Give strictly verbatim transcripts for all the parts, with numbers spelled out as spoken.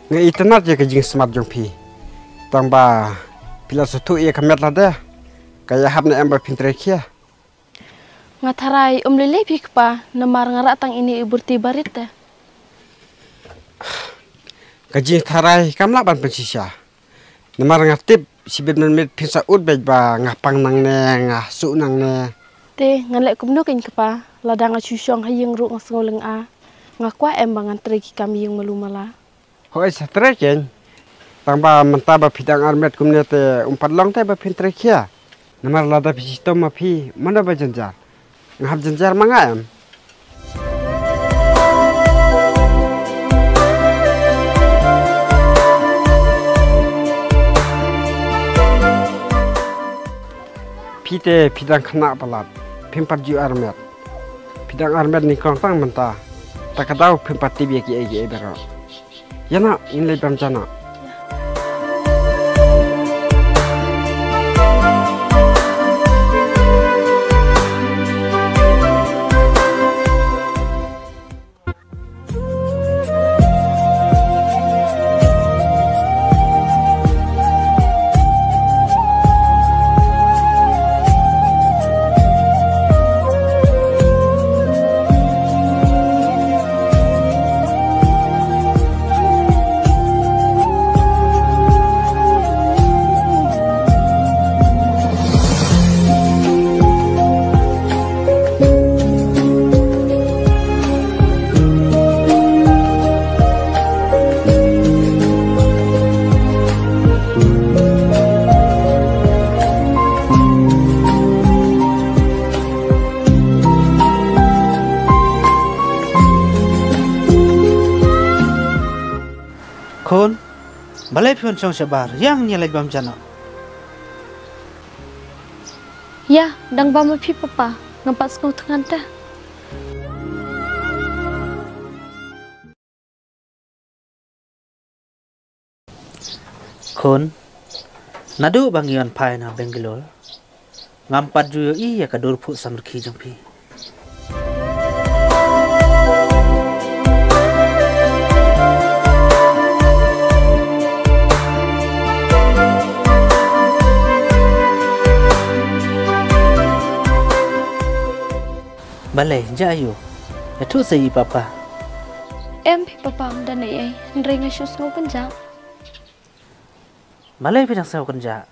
Nga itynnad ïa ka jingsmat jong phi. Tang ba phi la sngewthuh ïa ka met lade. Ka ïahap ne em ba phin trei khia? Nga tharai um lei lei phi kpa, namar nga rah tang ine i burti barit te. Ka jingtharai kam lah ban pynshisha. Namar nga tip shibit mynmiet phin sa ud beit ba nga pang nangne, nga suh nangne. Te ngan leh kumno kein kpa, lada nga shu shong ha ïing ruh nga sngew lynga. Nga kwah em ba ngan trei ki kam ïing malu mala? Hooid, sa trei kein. Tang ba mynta ba phi dang armet kumne te um pat long te ba phin trei khia. Namar lada phi shitom ma phi, mano ba jynjar? Nga hap jynjar ma nga em? Phi te phi dang khynnah palat, phim pat ju armet. Phi dang armet nyngkong tang mynta. Ta ka daw phim pat tip ïa kiei kiei baroh. Ïa na, ngin leit bam ja na. Khun, balei phi wan shong shabar, ïa ngin ïa leit bam ja noh. Ïa, dang bam ma phi papa, ngam pat sngew thngan te. Khun, naduh ba ngi wan phai na Bangalore, ngam pat ju ïohi ïa ka dur phuh samrkhie jong phi. Balei, ja aiu? Ïathuh sa ïa i papa. Em phi papa, ym don ei ei, hynrei nga shu sngew kynjah. Balei phi dang sngew kynjah?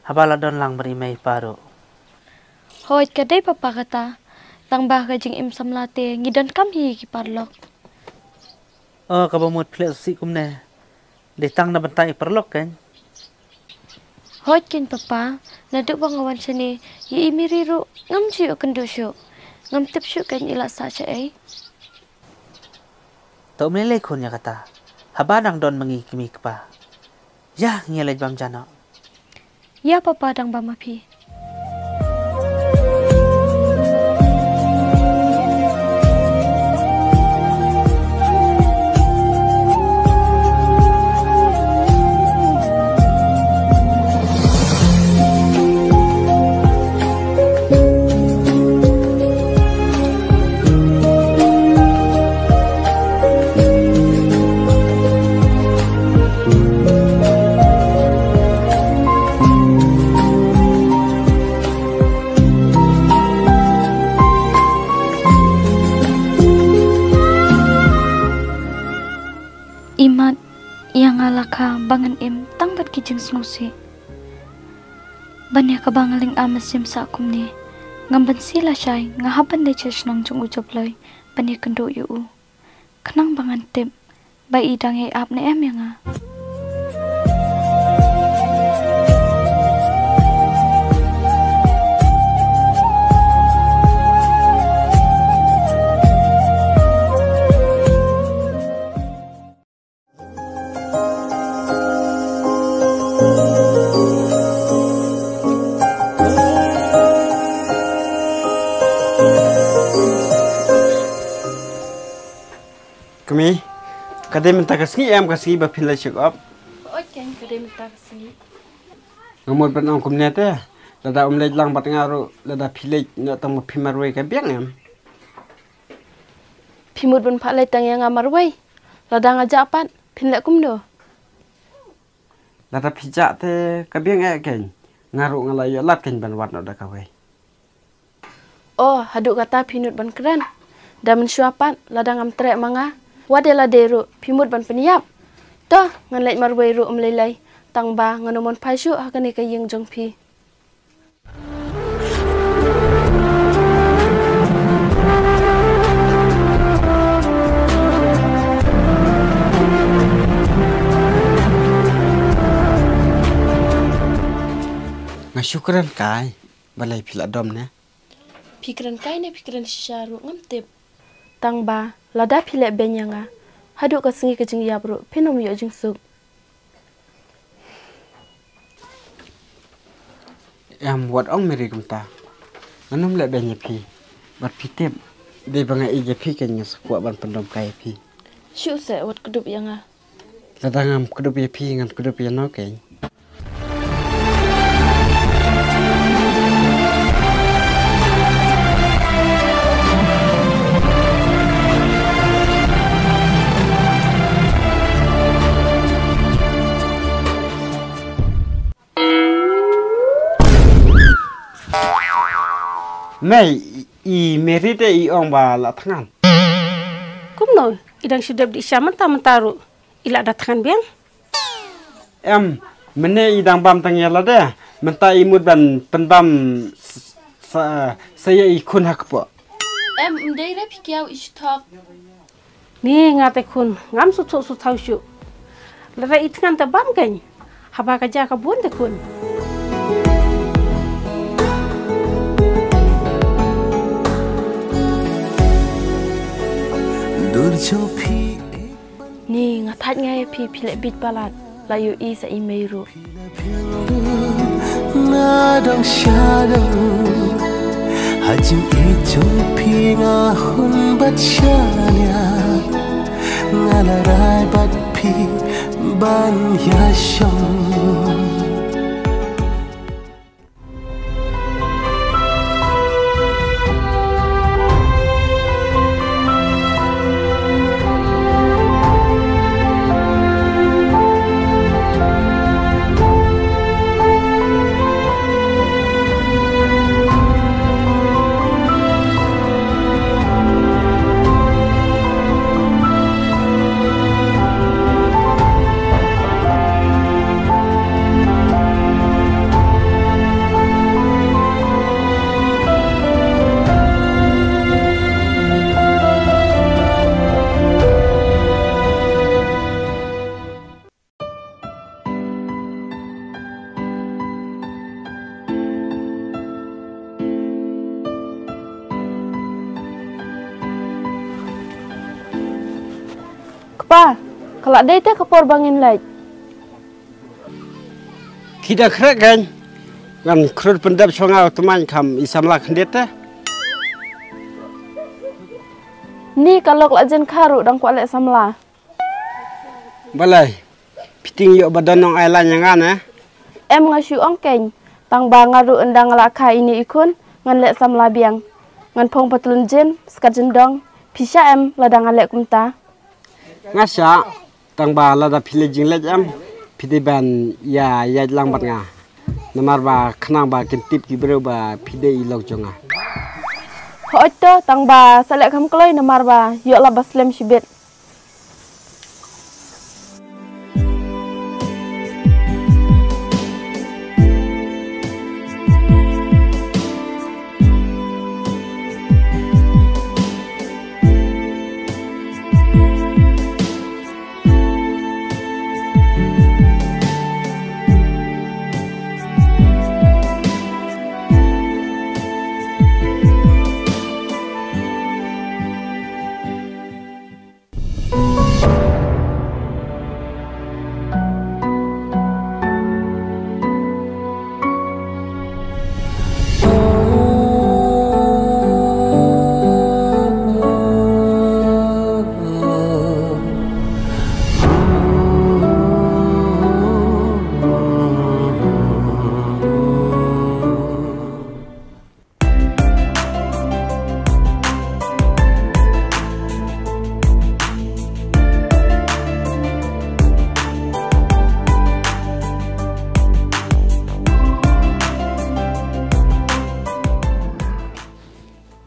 Haba la don lang bad i mei i pa ruh. Hooid, ka dei papa kata. Tang ba ka jingim samla te ngi donkam hi ki paralok. O, kaba mut phi leh shisha kumne. Dei tang na bynta i paralok kein. Hooid kein papa, naduh ba nga wan shane, ïa i Miri ruh ngam ju ïoh kynduh shuh. Ngam tip shuh kein i la sah shaei. To ym lei lei khun ïa kata. Haba dang don ma ngi kmie kpa. Ïa, ngin ïa leit bam ja noh. Ïa papa, dang bam ma phi. Imat, ïa nga la kha ba ngan im tang bad ki jingsngewsih. Ban ïa kaba nga lynga mynsiem sah kumne, ngam banse lashai nga hap ban leit sha shnong jong u Jobloi ban ïa kynduh ïa u. Khnang ba ngan tip ba i dang ïai ap ne em ïa nga. Kmie, ka dei mynta ka sngi em ka sngi ba phin leit check up? Hooid kein, ka dei mynta ka sngi. Nga mut ban ong kumne te, lada um leit lang bad nga ruh, lada phi leit noh tang ba phi marwei ka biang em? Phi mut ban phah leit tang ïa nga marwei? Lada nga jah pat, phin leh kumno? Lada phi jah te ka biang eh keiñ. Nga ruh nga la ïoh lad keiñ ban wad noh da kawei. Oh, haduh kata phi nud ban kren. Da mynshuwa pat, lada ngam treh ma nga, wat ïa lade ruh phi mut ban pynïap. To, ngan leit marwei ruh ym lei lei. Tang ba ngan ym mon phai shuh ha kane ka ïing jong phi. Nga shu kren kai, balei phi la dom ne? Phi kren kai ne phi kren shisha ruh ngam tip. Tang ba lada phi leh beiñ ïa nga, haduh ka sngi ka jingïap ruh phin ym ïoh jingsuk. Em, wat ong Mary kumta. Ngan ym leh beiñ ïa phi. Bad phi tip, dei ba nga ïeit ïa phi keiñ nga sa kwah ban pyndom kai ïa phi. Shu seh, wat kdup ïa nga. Lada ngam kdup ïa phi, ngan kdup ïa no keiñ? Mei, i, i Mary te i ong ba la thngan. Kumno, i dang shu dep dih sha mynta mynta ruh i la da thngan biang. Em, mynne i dang bam tang ïa lade, mynta i mut ban pynbam s-, sa, sa ïa i khun ha kpoh. Em, ym dei re phi kiaw i shu thok. Ni nga te khun, ngam sngewthuh sngewthaw shuh. Lada i thngan te bam keiñ, haba ka ja ka bun te khun. Dur jong phi. Ni nga thait nga ïa phi, phi leh bit palat. La ïohi sa i mei ruh. Na dang shadow ha jingïeit jong phi nga hun bat shaniah. Nga la rai bad phi ban ïa shong. Kpa, ka la dei te ka por ba ngin leit. Ki da khreh keiñ. Ngan khrud pyndep shuwa nga u tmaiñ kham i samla khyndiat te. Ni ka lok la jen kha ruh dang kwah leh samla. Balei? Phi tieng ïoh ba don nong ai laiñ ïa nga ne? Em, nga shu ong keiñ. Tang ba nga ruh ynda nga la kha ine i khun ngan leh samla biang. Ngan phong patlun jin, skat jin dong. Phi shah em lada nga leh kumta? Nga shah, tang ba lada phi leh jingleh em, phi dei ban ïa ïaid lang bad nga. Namar ba khnang ba kin tip ki briew ba phi dei i lok jong nga. Hooid to, tang ba sa leh kham kloi namar ba ïoh lap ba slem shibit.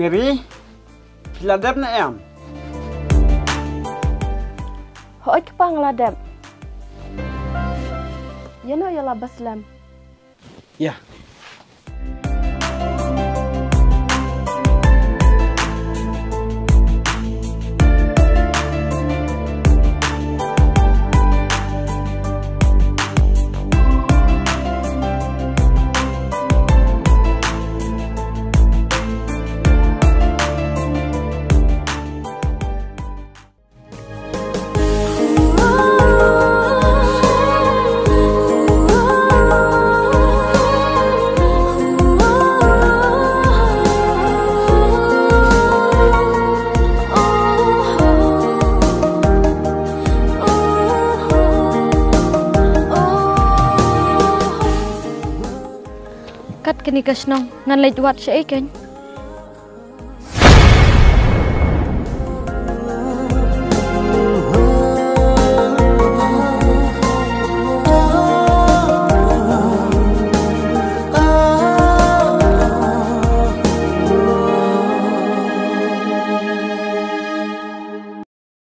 Mary, phi la dep ne em? Hooid kpa, nga la dep. Ïano ïa la ba slem? Ïa. Kat kane ka shnong ngan leit wad shaei kein?